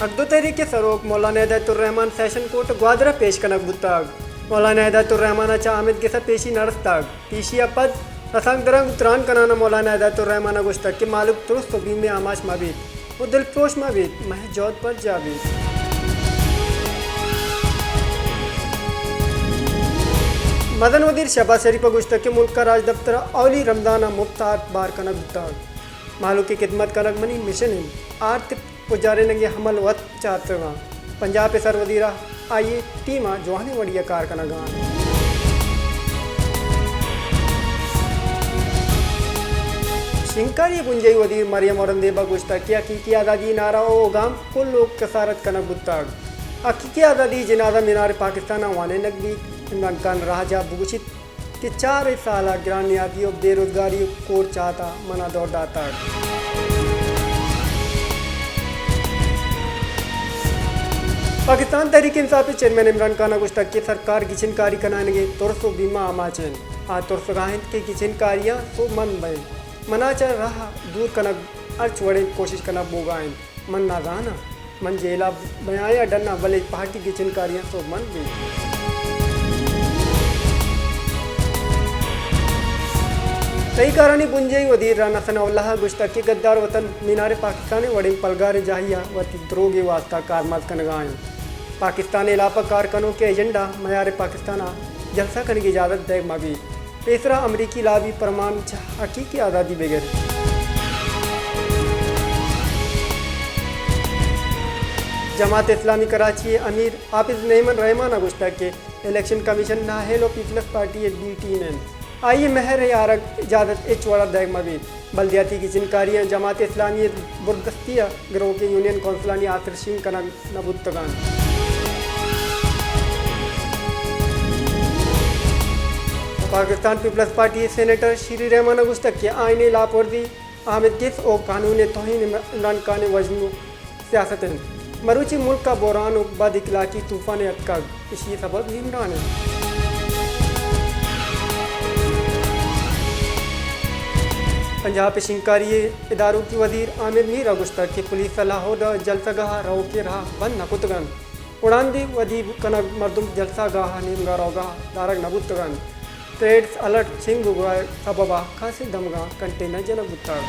حق دو تحریک ءِ سروک مولانا ہدایت الرحمان سیشن کورٹ گوادر ءَ پیش کنگ بوتگ۔ مولانا ہدایت الرحمان ءَ چہ آمید گس ءَ پیشی نہ رستگ۔ پیشی ءَ پد رسانکدراں گوں تران کنان ءَ مولانا ہدایت الرحمان ءَ گوشتگ کہ مھلوک ترس ءُ بیم ءِ آماچ مہ بیت ءُ دلپروش مہ بیت، مئے جہد برجاہ بیت۔ مزن وزیر شہباز شریف ءَ گوشتگ کہ ملک ءِ راجدپتر ءَ اولی رمضان ءَ مفت آرت بار کنگ بوتگ۔ مھلوک ءِ خدمت کنگ منی مشن اِنت۔ آرت پجارینگ ءِ عمل وت چارتگ اَنت۔ پنجاب ءِ سر وزیر ءُ آئی ءِ ٹیم ءَ جوانیں وڑے ءَ کار کنگ ءَ اَنت۔ شنگکاری ءِ بنجاھی وزیر مریم اورنگزیب ءَ گوشتگ کہ حقیقی آزادی ءِ نعرہ ءُ گام کل لوگ کسارت کنگ بوتگ۔ حقیقی آزادی ءِ جنازہ مینار پاکستان ءَ وانینگ بیت۔ عمران خان راہ جاہ بگوشیت کہ چار سال ءَ گران نیادی ءُ بے روزگاری ءُ کور چات ءَ من ءَ دور داتگ۔ پاکستان تحریک انصاف ءِ چیئرمین عمران خان ءَ گوشتگ کہ سرکار گچین کاری کنائینگ ءِ ترس ءُ بیم ءِ آماچ اِنت۔ آ ترسگ ءَ اِنت کہ گچین کاریاں سوبمند بئیں۔ من ءَ چہ راہ ءَ دور کنگ ءِ ہرچ وڑیں کوشش کنگ بوگ ءَ اِنت۔ من نہ زان آں من جیل ءَ بیائیں یا ڈن ءَ، بلے پارٹی گچین کاریاں سوبمند بیت۔ تہی کارانی بنجاھی وزیر رانا ثناء اللہ ءَ گوشتگ کہ گدار وطن مینار پاکستان ءِ وڑیں پلگاریں جاہے ءَ وتی دروگ ءِ واستہ کارمرز کنگ ءَ اِنت۔ پاکستان ءِ ہلاپ ءَ کار کنوکیں ایجنڈا میار پاکستان ءَ جلسہ کنگ ءِ اجازت دئیگ مہ بیت۔ پیسرا امریکی لابی پرمان چہ حقیقی آزادی بگر۔ جماعت اسلامی کراچی ءِ امیر حافظ نعیم الرحمان ءَ گوشتگ کہ الیکشن کمیشن نااہل ءُ پیپلز پارٹی ءِ بی ٹیم اِنت۔ آئی ءِ مہر ءِ آرگ ءِ اجازت ہچ وڑ ءَ دئیگ مہ بیت۔ بلدیاتی گچین کاریاں جماعت اسلامی ءِ بردستی ءَ گروکیں یونین کونسلانی آسر شنگ کنگ نہ بوتگ اَنت۔ پاکستان پیپلز پارٹی ءِ سینیٹر شیری رحمان ءَ گوشتگ کہ آئین ءِ ہلاپ ورزی، آمید گس ءُ قانون ءِ توہین عمران خان ءِ وژن ءُ سیاست اِنت۔ مروچی ملک ءَ بحران ءُ بد اخلاقی طوفانے اتکگ، ایشی ءِ سبب عمران اِنت۔ پنجاب ءِ شنگکاری ءِ ادارکی وزیر عامر میر ءَ گوشتگ کہ پولیس ءَ لاہور ءِ جلسہ گاہ ءَ روکیں راہ بند نہ کتگ اَنت۔ اڑاندی ودی کنگ مردم جلسہ گاہ ءِ نیمگ ءَ روگ ءَ دارگ نہ بوتگ اَنت۔ ریڈ الرٹ شنگ بوگ ءِ سبب ءَ کسانیں دمگاں کنٹینر جنگ بوتگ۔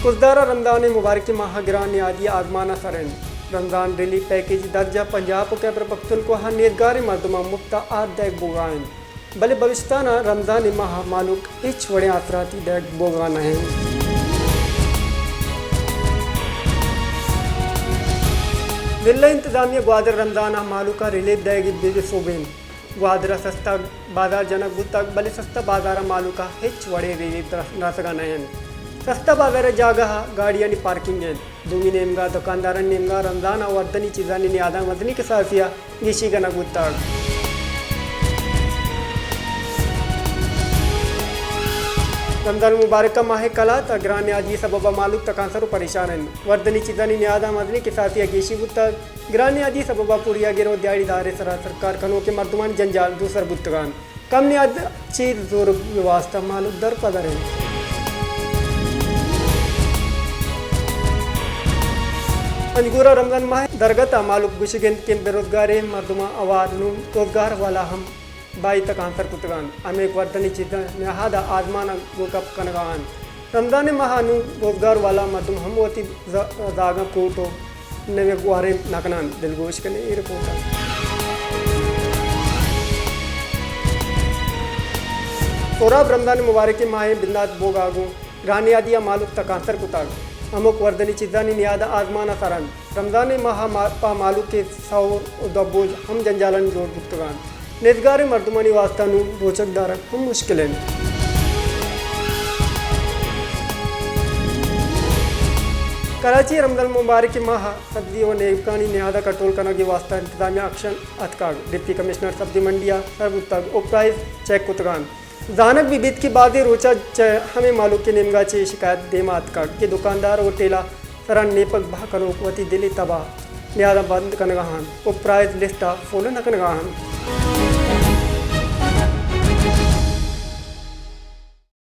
خضدار ءَ رمضان ءِ مبارکیں ماہ ءِ گران نیادی آزمان ءِ سر اِنت۔ رمضان ریلیف پیکیج ءِ درج ءَ پنجاب ءُ خیبر پختونخوا ءِ نیزگاریں مردماں مفت ءَ آرت دئیگ بوگ ءَ اِنت۔ بلے بلوچستان ءَ رمضان ءِ ماہ ءَ مھلوک ہچ وڑیں آسراتی دئیگ بوگ ءَ نہ اِنت۔ ضلع انتظامیہ گوادر رمضان ءِ مھلوک ءَ ریلیف دئیگ ءِ بے بے سوب اِنت۔ گوادر ءِ سستا بازار جنگ بوتگ، بلے سستا بازار ءِ مھلوک ءَ ہچ وڑیں ریلیف رس-، رسگ ءَ نہ اِنت۔ سستا بازار ءِ جاگہ ءَ گاڑیانی پارکنگ اِنت۔ دومی نیمگ ءَ دکاندارانی نیمگ ءَ رمضان ءِ وردنی چیزانی نیاد ءَ مزنیں کساسے ءَ گیشی کنگ بوتگ۔ رمضان مبارک ءِ ماہ ءِ کلات ءَ گران نیادی ءِ سبب ءَ مھلوک تکانسر ءُ پریشان اِنت۔ وردنی چیزانی نیاد ءَ مزنیں کساسے ءَ گیشی بوتگ۔ گران نیادی ءِ سبب ءَ پوریاگر ءُ دیہاڑی دار ءِ سرا سرکار کنوکیں مردمانی جنجال دوسر بوتگ اَنت۔ کم نیاد ءِ چیر زورگ ءِ واستہ مھلوک در پہ در اَنت۔ پنجگور ءَ رمضان ماہ ءِ درگت ءَ مھلوک گوشگ اَنت کہ بے روزگاریں مردماں ہوار نوں روزگار والا ہم بائی تکانسر کتگ اَنت۔ ہمے وردنی چیزاں نیاد ءَ آزمان ءَ گوں کپ کنگ ءَ اَنت۔ رمضان ءِ ماہ ءَ نوں روزگار والا مردم ہم وتی ز-، زاگاں کوٹ ءُ نوے گوارینت نہ کن اَنت۔ دلگوش کن ایں اے رپورٹ ءَ۔ سہراب رمضان ءِ مبارکیں ماہ ءِ بندات بوگ ءَ گوں گران نیادی ءَ مھلوک تکانسر کتگ۔ ہمک وردنی چیزانی نیاد ءَ آزمان ءَ سر اَنت۔ رمضان ءِ ماہ ءَ ما-، پہ مھلوک ءِ سہر ءُ دپ بوج ہم جنجالانی جوڑ بوتگ اَنت۔ نیزگاریں مردمانی واستہ نوں روچگ دارگ ہم مشکل اِنت۔ کراچی ءَ رمضان مبارک ءِ ماہ ءَ سبزی ءُ نیبکانی نیاد ءَ کنٹرول کنگ ءِ واستہ انتظامیہ ایکشن ءَ اتکگ۔ ڈپٹی کمشنر سبزی منڈی ءَ سر بوتگ ءُ پرائز چیک کتگ اَنت۔ زانگ بہ بیت کہ بازیں روچ ءَ چہ ہمے مھلوک ءِ نیمگ ءَ چہ اے شکایت دیم ءَ اتکگ کہ دکاندار ءُ ٹیلہ سرا نیپگ بہا کنوک وتی دل ءِ تب ءَ نیاد ءَ بند کنگ ءَ اَنت ءُ پرائز لسٹ ءَ فالو نہ کنگ ءَ اَنت۔